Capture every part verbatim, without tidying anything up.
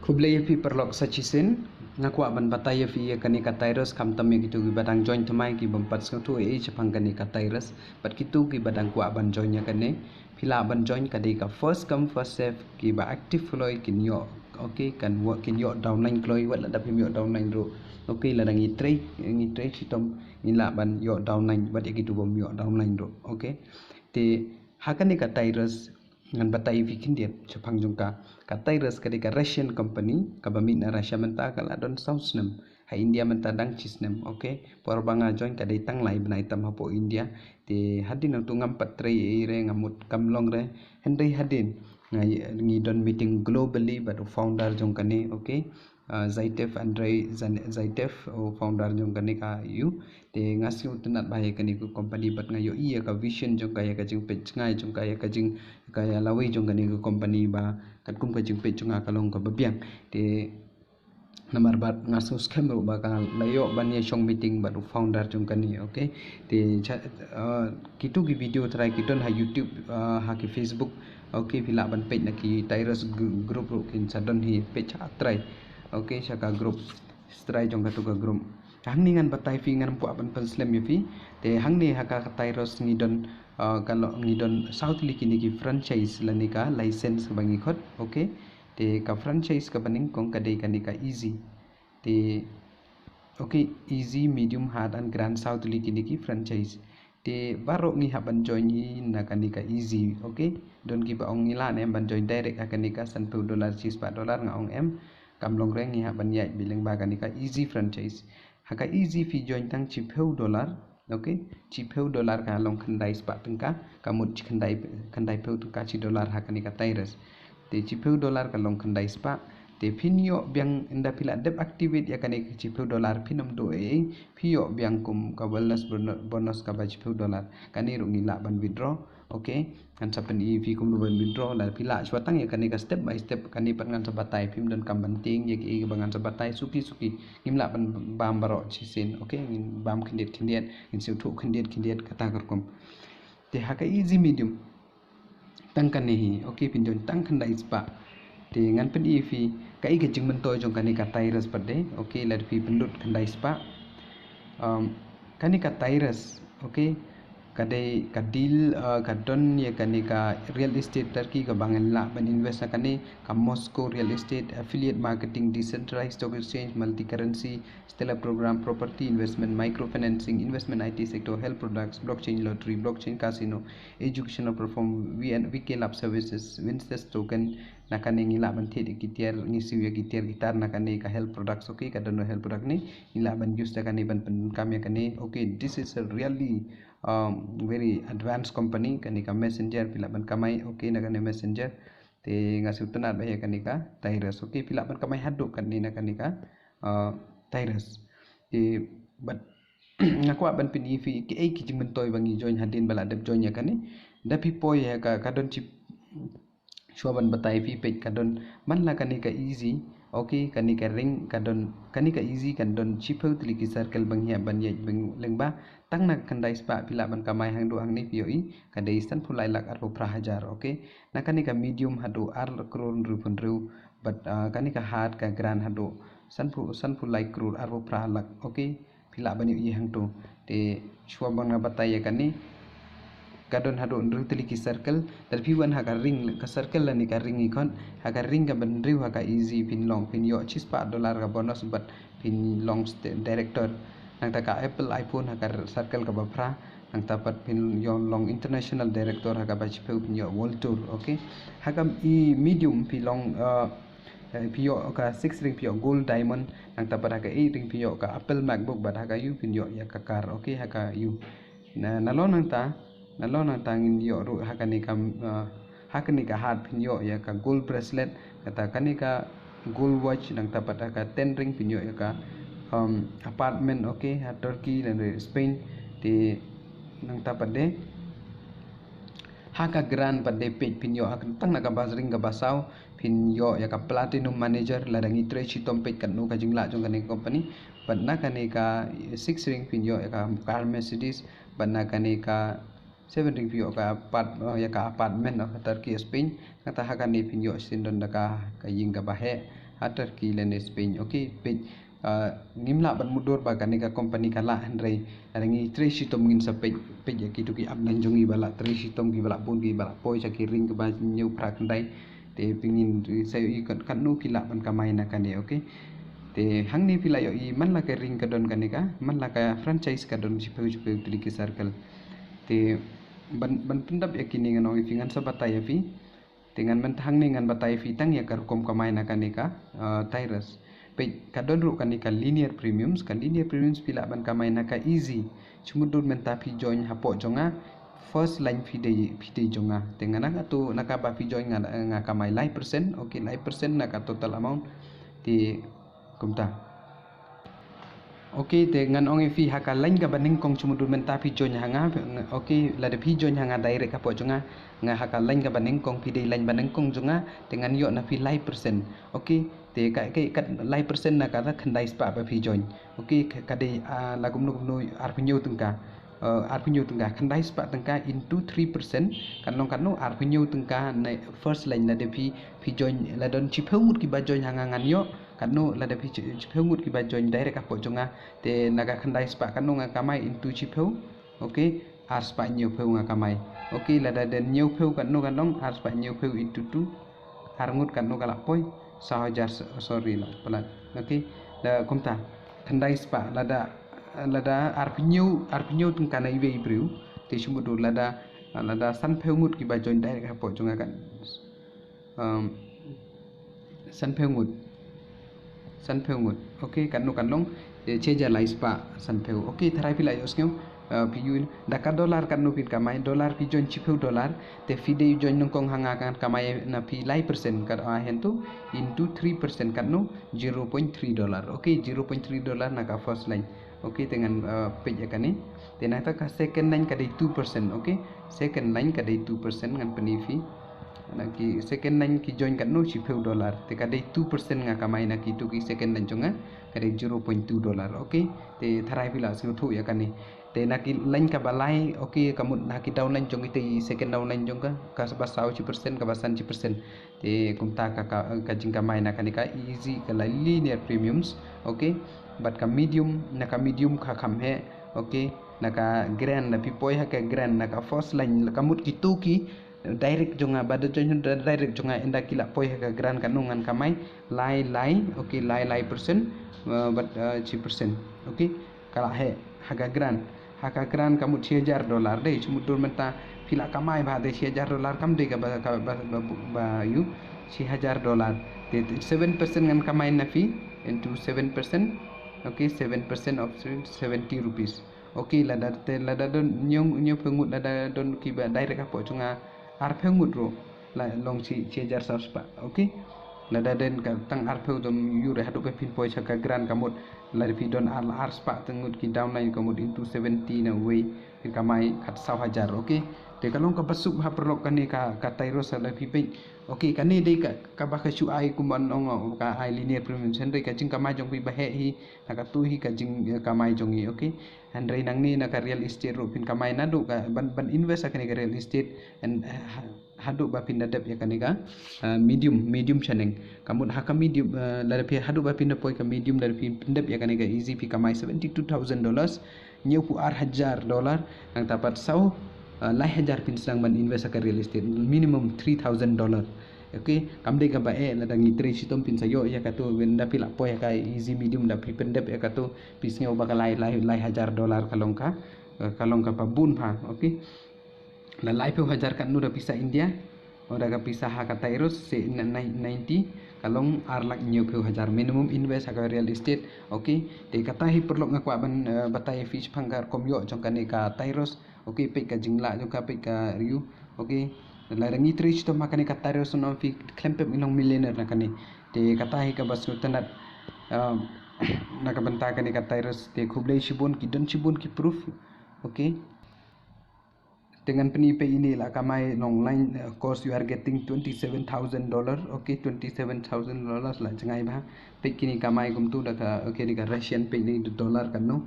Khublei ïa phi paralok sa shisien. Nga kwah ban batai ïa phi ïa kane ka Tyrus, khamtam ïa kito kiba dang join thymmai, ki bym pat sngewthuh ei ei shaphang kane ka Tyrus. Bad kito kiba dang kwah ban join ïa kane, phi lah ban join, ka dei ka first come first serve. Kiba active kloi kin ïoh, okay, kan wa-, kin ïoh downline kloi, wat lada phim ïoh downline ruh, okay, lada ngi trei, ngi trei shitom, ngin lah ban ïoh downline, bad ïa kito bym ïoh downline ruh, okay. Te ha kane ka Tyrus, ngan batai ïa phi khyndiat shaphang jong ka. Ka Tyrus ka dei ka Russian company, kaba mih na Russia mynta, ka la don saw snem. Ha India mynta dang shi snem, okay. Por ba nga join ka dei tang lai bnai tam hapoh India. Te hadien nangto ngam pat trei ei ei re, ngam mut kam long re. Hynrei hadien nga, ngi don meeting globally bad u founder jong kane, okay. Ah, Zaitev, Andrei Zan-, Zaitev, u founder jong kane ka ïu. Te nga sngewtynnat bha ïa kane ka company bad nga ïohi ïa ka vision jong ka, ïa ka jingpeit jngai jong ka, ïa ka jing, ka ïa lawei jong kane ka company ba katkum ka jingpeit jong ka ka long kaba biang. Te namar bad nga sngewskhem ruh ba ka la ïoh ban ïa shong meeting bad u founder jong kane, okay. Te cha-, ah, kito ki video trai ki don ha YouTube, ah, ha ki Facebook, okay, phi lah ban peit na ki Tyrus gr-, group ruh kin sa don hi, peit sha trai, okay, sha ka group. Trai jong kato ka group. Hangne ngan batai phi, ngan kwah ban pynslem ïa phi. Te hangne ha ka Tyrus ngi don, ah, ka lo-, ngi don saw tylli kine ki franchise lane ka license kaba ngi khot, okay. Te ka franchise kaba nyngkong ka dei kane ka Easy. Te, okay, Easy, Medium, Hard and Grand, saw tylli kine ki franchise. Te baroh ngi hap ban join hi na kane ka Easy, okay. Don kiba ong ngi lah ne em ban join direct ha kane ka sanphew dollar, shispah dollar, nga ong em. Kam long re, ngi hap ban ïaid beit lyngba kane ka Easy franchise. Ha ka Easy phi join tang shiphew dollar, okay. Shiphew dollar ka long khyndai spah tyngka, ka mut shi khyndai, khyndai phew tyngka shi dollar ha kane ka Tyrus. Te shiphew dollar ka long khyndai spah. Te phin ïoh biang, ynda phi la dep activate ïa kane ka shiphew dollar, phin ym duh ei ei, phi ïoh biang kum ka wellness bono-, bonus kaba shiphew dollar. Kane ruh ngi lah ban withdraw, okay. Ngan sa pyni ïa phi kumno ban withdraw, lada phi lah shuwa tang ïa kane ka step by step, kane pat ngan sa batai, phim donkam ban tieng ïa kiei kiba ngan sa batai suki suki. Ngim lah ban bam baroh shisien, okay. Ngin bam khyndiat khyndiat, ngin sngewthuh khyndiat khyndiat, kata ka rukom. Te ha ka Easy, Medium, tang kane hi, okay, phin join tang khyndai spah. Te ngan pyni ïa phi kaei ka jingmyntoi jong kane ka Tyrus pat de, okay, lada phi pynlut khyndai spah. Um, kane ka Tyrus, okay, ka dei ka deal, uh, ka don ïa kane ka real estate Turkey kaba ngan lah ban invest ha kane, ka Moscow real estate, affiliate marketing, decentralized stock exchange, multi currency, Stellar program, property investment, microfinancing, investment I T sector, health products, blockchain lottery, blockchain casino, educational platform, V N, V K Lab services, Winston token, na kane ngi lah ban thied ïa ki tiar, ngi siew ïa ki tiar ki tar na kane ka health products, okay, ka don health product ne, ngi lah ban use da kane ban pyndonkam ïa kane, okay, this is a really, um, very advanced company, kane ka Messenger, phi lah ban kamai, okay, na kane Messenger, te nga sngewtynnat bha ïa kane ka Tyrus, okay, phi lah ban kamai haduh katne na kane ka, uh, Tyrus. Te, but, nga kwah ban pyni ïa phi kiei ki jingmyntoi ba ngi join hadien ba la dep join ïa kane. Da phi poi ïa ka, ka don shi, shuwa ban batai phi peit ka don man la kane ka Easy. Okay, kane ka ring ka don, kane ka Easy kan don shiphew tylli ki circle ba ngi hap ban ïaid beit lyngba. Tang na ka khyndai spah phi lah ban kamai hangduh hangne phi ïohi ka dei sanphew lai lak arphew phra hajar, okay. Na kane ka Medium haduh ar klur hynriewphew hynriew, bad, ah, kane ka Hard ka Grand haduh sanphew, sanphew lai klur arphew phra lak, okay. Phi lah ban ïohi hangto. Te shuwa ban nga batai ïa kane, ka don haduh hynriew tylli ki circle. Lada phi wan ha ka ring, ka circle lane ka ring ngi khot, ha ka ring kaba hynriew ha ka Easy phin long, phin ïoh shispah dollar ka bonus bad phin long st-, director. Nangta ka Apple iPhone ha ka r-, circle kaba phra. Nangta pat phin ïoh long international director ha kaba shiphew phin ïoh world tour, okay. Ha ka i Medium phi long, uh, eh, phi ïoh ka six ring phi ïoh gold diamond. Nangta pat ha ka eight ring phi ïoh ka Apple MacBook bad ha ka U phin ïoh ïa ka car, okay, ha ka U. Na, nalor nangta, nalor nangta ngin ïoh ruh ha kane ka, uh, ha kane ka Hard phin ïoh ïa ka gold bracelet, kata kane ka gold watch, nangta pat ha ka ten ring phin ïoh ïa ka, um, apartment, okay, ha Turkey lane Spain. Te nangta pat de ha ka Grand pat de peit phin ïoh ha ka, tang na ka bas ring kaba saw phin ïoh ïa ka platinum manager, lada ngi trei shitom peit katno ka jinglah jong kane ka company. Bad na kane ka six ring phin ïoh ïa ka car Mercedes, bad na kane ka seven ring phi ïoh ka apart-, uh, ïa ka apartment, uh, ha Turkey, Spain. Nangta ha kane phin ïoh shisien don da ka, ka ïing kaba heh. Ha Turkey lane Spain. Okay, peit, ah, ngim lah ban mutdur ba kane ka company ka lah, hynrei lada ngi trei shitom ngin sa peit, peit ïa kitu ki upline jong ngi ba lah trei shitom, ki ba lah bun, ki ba lah poi sha ki ring kiba hynñiew phra khyndai. Te phi ngin sa ïohi kat, katno ki lah ban kamai na kane, okay. Te hangne phi lah ïohi man la ka ring ka don kane ka, man la ka franchise ka don shiphew shiphew tylli ki circle. Te ban, ban pyndap ïa kine ngan ong ïa phi, ngan sa batai ïa phi. Te ngan mynta hangne ngan batai ïa phi tang ïa ka rukom kamai na kane ka, ah, Tirus. Peit, ka don ruh kane ka linear premiums, ka linear premiums phi lah ban kamai na ka easy. Shu mutdur mynta phi join hapoh jong nga, first line phi dei, phi dei jong nga. Te nga na katu, na kaba phi join nga, nga kamai lai percent, okay, lai percent na ka total amount. Te kumta. Okay, te ngan ong ïa phi ha ka line kaba nyngkong, shu mutdur mynta phi join ha nga, okay, lada phi join ha nga direct hapoh jong nga, nga ha ka line kaba nyngkong, phi dei line ba nyngkong jong nga, te ngan ïoh na phi lai percent. Okay, te ka, ka, ka lai percent na kata khyndai spah ba phi join. Okay, ka, ka dei, ah, la kumno kumno arphew hynñiew tyngka. Uh, arphew hynñiew tyngka, khyndai spah tyngka into three percent, kan long katno, arphew hynñiew tyngka na first line lada phi, phi join, la don shiphew ngut kiba join ha nga ngan ïoh, katno, lada phi shi-, shiphew ngut kiba join direct hapoh jong nga, te na ka khyndai spah katno nga kamai into shiphew, okay, ar spah hynñiewphew nga kamai. Okay, lada don hynñiewphew katno kan long, ar spah hynñiewphew into two, ar ngut katno ka lah poi, saw hajar, so-, sorry la palat. Okay, da kumta, khyndai spah, lada, lada arphew hynñiew, arphew hynñiew tyngka na iwei i briew, te shu mutdur lada, lada sanphew ngut kiba join direct hapoh jong nga kan. Um, sanphew ngut. Sanphew ngut. Okay, katno kan long, eh, shi hajar lai spah sanphew. Okay, tharai phi lah ïohsngew, eh, phi ïohi da ka dollar katno phin kamai, dollar phi join shiphew dollar, te phi dei join nyngkong ha nga kan kamai na phi lai percent, kat, ah, hangtu into three percent katno, zero point three dollar. Okay, zero point three dollar na ka first line. Okay, te ngan, eh, peit ïa kane. Te na kata ka second line ka dei two percent, okay? Second line ka dei two percent, ngan pyni ïa phi. Na ki second line ki join katno, shiphew dollar. Te ka dei two percent nga kamai na kitu ki second line jong nga, ka dei zero point two dollar, okay? Te tharai phi lah sngewthuh ïa kane. Te na ki line kaba lai, okay, ka mut na ki downline jong kita, i second downline jong ka, kaba saw shi percent, kaba san shi percent. Te kumta ka, ka, ka jingkamai na kane ka easy, ka la linear premiums, okay? Bad ka medium, na ka medium ka kham heh, okay? Na ka grand, na phi poi ha ka grand, na ka first line, ka mut kitu ki direct jong nga, ba da join direct jong nga, ynda ki lah poi ha ka grand katno ngan kamai, lai, lai, okay, lai, lai percent, uh, bad, uh, shi percent, okay? Ka lah heh, ha ka grand. Ha ka grand ka mut shi hajar dollar dei, shu mutdur mynta phi lah kamai bha dei shi hajar dollar, kam dei kaba, kaba, ba, ba, ba ïoh, shi hajar dollar. Te, te seven percent ngan kamai na phi, into seven percent. Okay, seven percent of seventy rupees. Okay, lada te, lada don hynñiew, hynñiewphew ngut, lada don kiba direct hapoh jong nga arphew ngut ruh, la long shi, shi hajar saw spah, okay? Lada don ka tang arphew, to ym ïoh re, haduh ba phin poi sha ka grand ka mut, lada phi don ar, ar spah tang ngut ki downline ka mut into seventy na uwei, phin kamai kat saw hajar, okay? Te ka long kaba suk ha paralok kane ka, ka Tirus lada phi peit. Okay, kane dei ka, kaba ka shu ai kumba ong ka ai linear premium, hynrei ka jingkamai jong phi ba heh hi, na katu hi ka jing, eh, kamai jong ngi, okay? Hynrei nangne na ka real estate ruh phin kamai naduh ka ban, ban invest ha kane ka real estate, and, eh, ha, haduh ba phin da dep ïa kane ka, eh, medium, medium shaneng. Ka mut ha ka medium, eh, lada phi haduh ba phin da poi ka medium, lada phi pyndep ïa kane ka easy phi kamai seventy two thousand dollars, hynñiewphew ar hajar dollar, nangta pat saw, eh, lai hajar phin sdang ban invest ha ka real estate, minimum three thousand dollar. Okay, kam dei kaba eh, lada ngi trei shitom phin sa ïoh ïa katu, ynda phi lah poi ha ka easy medium, da phi pyndep ïa katu, phi sngew ba ka lai, lai, lai hajar dollar ka long ka, eh, ka long kaba bun bha, okay? La laiphew hajar katno da pisa India, o da ka pisa ha ka Tirus, se na-, nine-, ninety, ka long ar lak hynñiewphew hajar minimum invest ha ka real estate, okay? Te kata hi paralok nga kwah ban, eh, batai ïa phi shaphang ka rukom ïoh jong kane ka Tirus, okay? Peit ka jinglah jong ka, peit ka review, okay? Lada ngi trei shitom ha kane ka Tirus, ngan ong ïa phi khlem pep ngin long millionaire na kane. Te kata hi kaba sngewtynnat, um, na ka bynta kane ka Tirus, te khublei shibun, ki don shibun ki proof. Okay. Te ngan pyni peit ine i la kamai long line, uh, cost you are getting twenty seven thousand dollar. Okay, twenty seven thousand dollars, la jngai bha. Peit kine i kamai kumtu da ka, okay, da ka Russian, peit ine i dollar katno.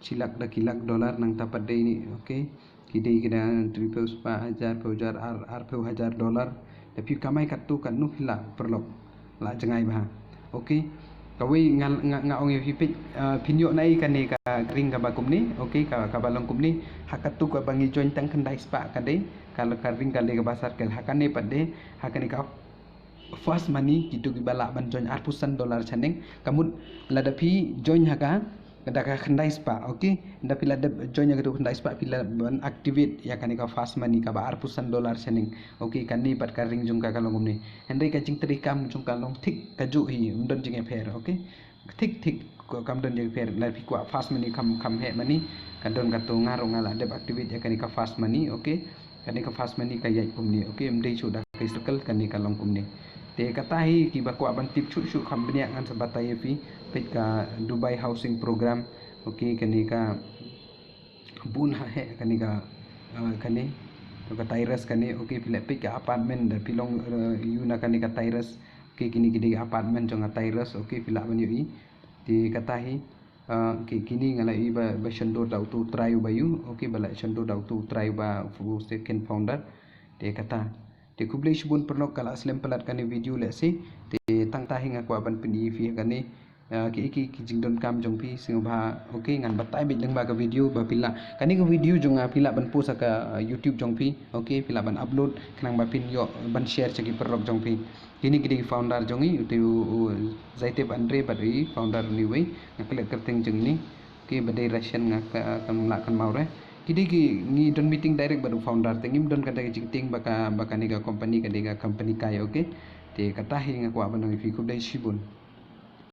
Shi lak da ki lak dollar, nangta pat dei ine, okay. Ki dei ki da hynriewphew spah, hajar, phew hajar, ar, arphew hajar dollar. Da phi kamai katto katno phi lah paralok. La jngai bha. Okay, kawei nga, nga, nga ong ïa phi peit, uh, phin ïoh naei kane ka ring kaba kumne, okay, ka, kaba long kumne, ha katu kaba ngi join tang khyndai spah ka dei, ka, ka ring ka dei kaba circle, ha kane pat dei, ha kane ka fast money, kitu kiba lah ban join arphew san dollar shaneng, ka mut lada phi join ha ka, da ka khyndai spah, okay, da phi la dep join ïa katu khyndai spah phi lah ban activate ïa kane ka fast money kaba arphew san dollar shaneng, okay, kane pat ka ring jong ka ka long kumne. Hynrei ka jingtrei kam jong ka long thik kajuh hi, ym don jingïapher, okay. Thik thik, ko kam don jingïapher, lada phi kwah fast money kham, kham heh money, ka don katu, nga ruh nga la dep activate ïa kane ka fast money, okay. Kane ka fast money ka ïaid kumne, okay, ym dei shuh da ka circle, kane ka long kumne. Te kata hi kiba kwah ban tip shuh shuh kham bniah ngan sa batai ïa phi, peit ka Dubai Housing Program, okay, kane ka bun ha heh kane ka, uh, kane, ka Terrace kane, okay, phi lah peit ka apartment da phi long, uh, ïoh na kane ka Terrace, okay, kine ki dei apartment jong ka Terrace, okay, phi lah ban ïohi. Te kata hi, uh, okay, kine nga la ïohi ba, ba shon dur da utu u trai uba ïoh, okay, ba la shon dur da utu u trai uba u second founder. Te kata. Te khublei shibun paralok, ka la slem palat kane video lehse. Te tang kata hi nga kwah ban pyni ïa phi kane, uh, ki, ki, ki jingdonkam jong phi sngewbha, okay, ngan batai beit lyngba ka video ba phi lah, kane ka video jong nga phi lah ban post ha ka, uh, YouTube jong phi, okay, phi lah ban upload khnang ba phin ïoh ban share sha ki paralok jong phi. Kine ki dei ki founder jong ngi, utu u, u Zaitep Andre bad i founder une uwei, nga klet kyrteng jong ine, okay, ba dei Russian nga ka, kan lah kan mau re. Ki dei ki, ngi don meeting direct bad u founder, te ngim don kata ka jingtieng ba ka, ba kane ka company ka dei ka company kai, okay. Te kata hi nga kwah ban ong ïa phi, khublei shibun.